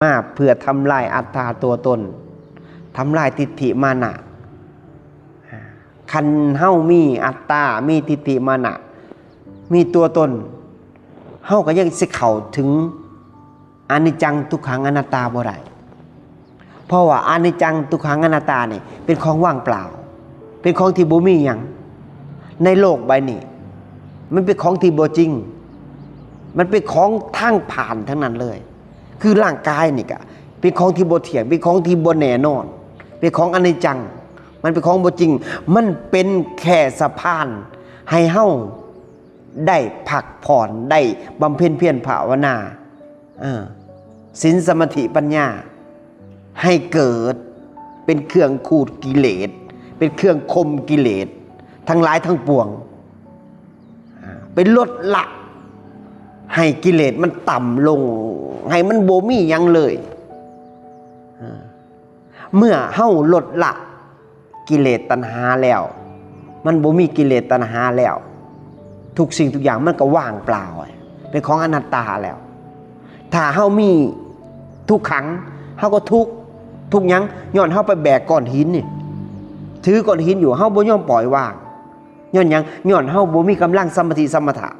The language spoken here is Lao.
ມາເພື່ອທຳລາຍອັດຕາຕົວຕົນ, ທຳລາຍທິດຖິມານະ. ຄັນເຮົາມີອັດຕາ, ມີທິດຖິມານະ, ມີຕົວຕົນ, ເຮົາກໍຍັງຊິເຂົ້າເຖິງອະນິດຈັງ ທຸກຂັງ ອະນັດຕາບໍ່ໄດ້. ເພາະວ່າອະນິດຈັງ ທຸກຂັງ ອະນັດຕານີ້ເປັນຂອງວ່າງເປົ່າ, ເປັນຂອງທີ່ບໍ່ມີຫຍັງໃນໂລກໃບນີ້. ມັນເປັນຂອງທີ່ບໍ່ຈິງ, ມັນເປັນຂອງທາງຜ່ານທັງນັ້ນເລີຍ. ຄືຮ່າງກາຍນີ້ກະເປັນຂອງທີ່ບໍ່ທ່ຽງ, ເປັນຂອງທີ່ບໍ່ແນ່ນອນ, ເປັນຂອງອະນິດຈັງ, ມັນເປັນຂອງບໍ່ຈິງ. ມັນເປັນແຄ່ສະພານໃຫ້ເຮົາໄດ້ພັກຜ່ອນ, ໄດ້ບຳເພັນພຽນພາວະນາ, ເອີ, ສິນ ສະມາທິ ປັນຍາ ໃຫ້ເກີດເປັນເຄື່ອງຂູດກິເລດ, ເປັນເຄື່ອງຂົ່ມກິເລດທັງຫຼາຍທັງປວງ, ເປັນລົດລະໃຫ້ກິເລດມັນຕ່ຳລົງ, ໃຫ້ມັນບໍ່ມີຫຍັງເລີຍ. ເມື່ອເຮົາລົດລະກິເລດຕັນຫາແລ້ວ, ມັນບໍ່ມີກິເລດຕັນຫາແລ້ວ, ທຸກສິ່ງທຸກຢ່າງມັນກໍວ່າງເປົ່າ, ເປັນຂອງອະນັດຕາແລ້ວ. ຖ້າເຮົາມີທຸກຂັງ, ເຮົາກໍທຸກ. ທຸກຫຍັງ? ຍ້ອນເຮົາໄປແບກກ້ອນຫີນນີ້, ຖືກ້ອນຫີນຢູ່, ເຮົາບໍ່ຍອມປ່ອຍວາງ. ຍ້ອນຫຍັງ? ຍ້ອນເຮົາບໍ່ມີກຳລັງສະມາທິສະມະຖະ.